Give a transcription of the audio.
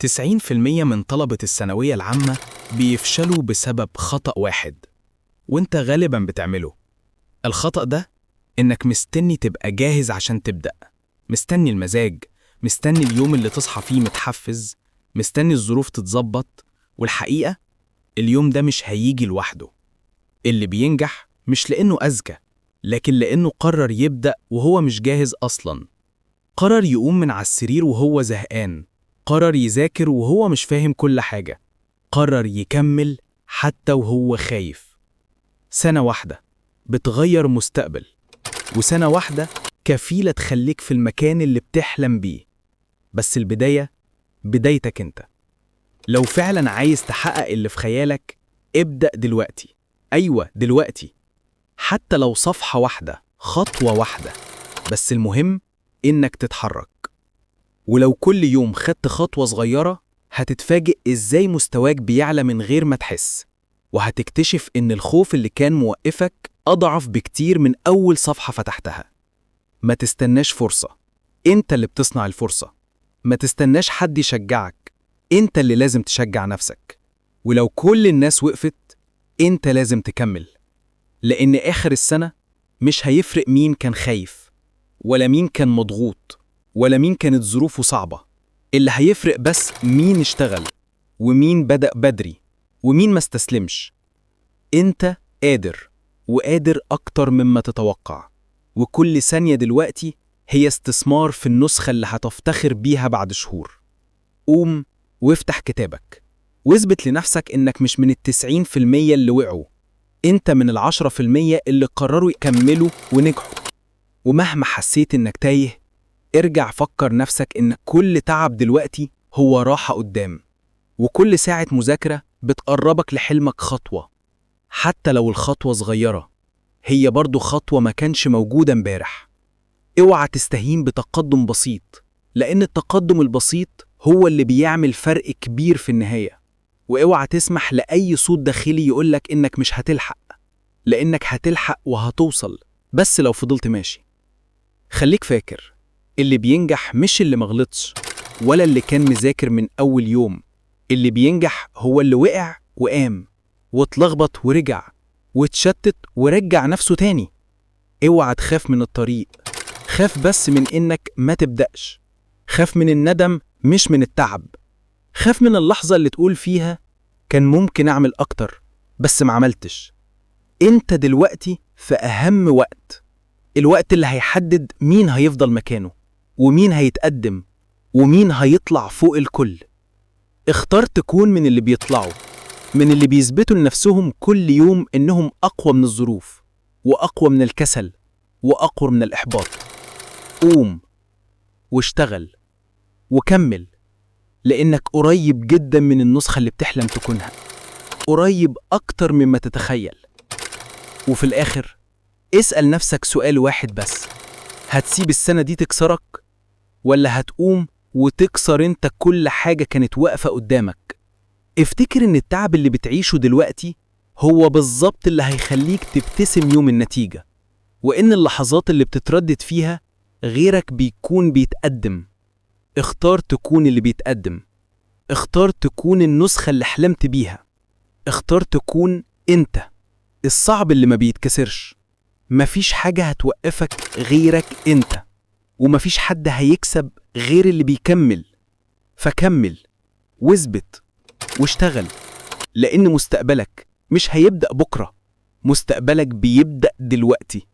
90% من طلبة الثانوية العامة بيفشلوا بسبب خطأ واحد، وانت غالبا بتعمله. الخطأ ده إنك مستني تبقى جاهز عشان تبدأ، مستني المزاج، مستني اليوم اللي تصحى فيه متحفز، مستني الظروف تتظبط. والحقيقة اليوم ده مش هيجي لوحده. اللي بينجح مش لأنه أذكى، لكن لأنه قرر يبدأ وهو مش جاهز أصلاً. قرر يقوم من على السرير وهو زهقان، قرر يذاكر وهو مش فاهم كل حاجة، قرر يكمل حتى وهو خايف. سنة واحدة بتغير مستقبل، وسنة واحدة كفيلة تخليك في المكان اللي بتحلم بيه. بس البداية بدايتك انت. لو فعلا عايز تحقق اللي في خيالك، ابدأ دلوقتي. أيوة دلوقتي، حتى لو صفحة واحدة، خطوة واحدة، بس المهم إنك تتحرك. ولو كل يوم خدت خطوة صغيرة، هتتفاجئ إزاي مستواك بيعلى من غير ما تحس، وهتكتشف إن الخوف اللي كان موقفك أضعف بكتير من أول صفحة فتحتها. ما تستناش فرصة، أنت اللي بتصنع الفرصة. ما تستناش حد يشجعك، أنت اللي لازم تشجع نفسك. ولو كل الناس وقفت، أنت لازم تكمل، لأن آخر السنة مش هيفرق مين كان خايف، ولا مين كان مضغوط، ولا مين كانت ظروفه صعبة. اللي هيفرق بس مين اشتغل، ومين بدأ بدري، ومين ما استسلمش. انت قادر، وقادر أكتر مما تتوقع. وكل ثانية دلوقتي هي استثمار في النسخة اللي هتفتخر بيها بعد شهور. قوم وافتح كتابك، واثبت لنفسك إنك مش من 90% اللي وقعوا، انت من 10% اللي قرروا يكملوا ونجحوا. ومهما حسيت إنك تايه، ارجع فكر نفسك إن كل تعب دلوقتي هو راحة قدام، وكل ساعة مذاكرة بتقربك لحلمك خطوة، حتى لو الخطوة صغيرة، هي برضو خطوة ما كانش موجودة امبارح. اوعى تستهين بتقدم بسيط، لأن التقدم البسيط هو اللي بيعمل فرق كبير في النهاية. واوعى تسمح لأي صوت داخلي يقولك إنك مش هتلحق، لأنك هتلحق وهتوصل، بس لو فضلت ماشي. خليك فاكر، اللي بينجح مش اللي مغلطش، ولا اللي كان مذاكر من أول يوم. اللي بينجح هو اللي وقع وقام، واتلخبط ورجع، واتشتت ورجع نفسه تاني. اوعى تخاف من الطريق، خاف بس من إنك ما تبدأش. خاف من الندم مش من التعب. خاف من اللحظة اللي تقول فيها كان ممكن أعمل أكتر بس ما عملتش. انت دلوقتي في أهم وقت، الوقت اللي هيحدد مين هيفضل مكانه، ومين هيتقدم، ومين هيطلع فوق الكل. اختار تكون من اللي بيطلعوا، من اللي بيثبتوا لنفسهم كل يوم إنهم أقوى من الظروف، وأقوى من الكسل، وأقوى من الإحباط. قوم واشتغل وكمل، لأنك قريب جدا من النسخة اللي بتحلم تكونها، قريب أكتر مما تتخيل. وفي الآخر اسأل نفسك سؤال واحد بس: هتسيب السنة دي تكسرك، ولا هتقوم وتكسر انت كل حاجة كانت واقفة قدامك؟ افتكر ان التعب اللي بتعيشه دلوقتي هو بالظبط اللي هيخليك تبتسم يوم النتيجة، وإن اللحظات اللي بتتردد فيها غيرك بيكون بيتقدم. اختار تكون اللي بيتقدم، اختار تكون النسخة اللي حلمت بيها، اختار تكون انت الصعب اللي ما بيتكسرش. مفيش حاجة هتوقفك غيرك انت، ومفيش حد هيكسب غير اللي بيكمل. فكمل واثبت واشتغل، لأن مستقبلك مش هيبدأ بكرة، مستقبلك بيبدأ دلوقتي.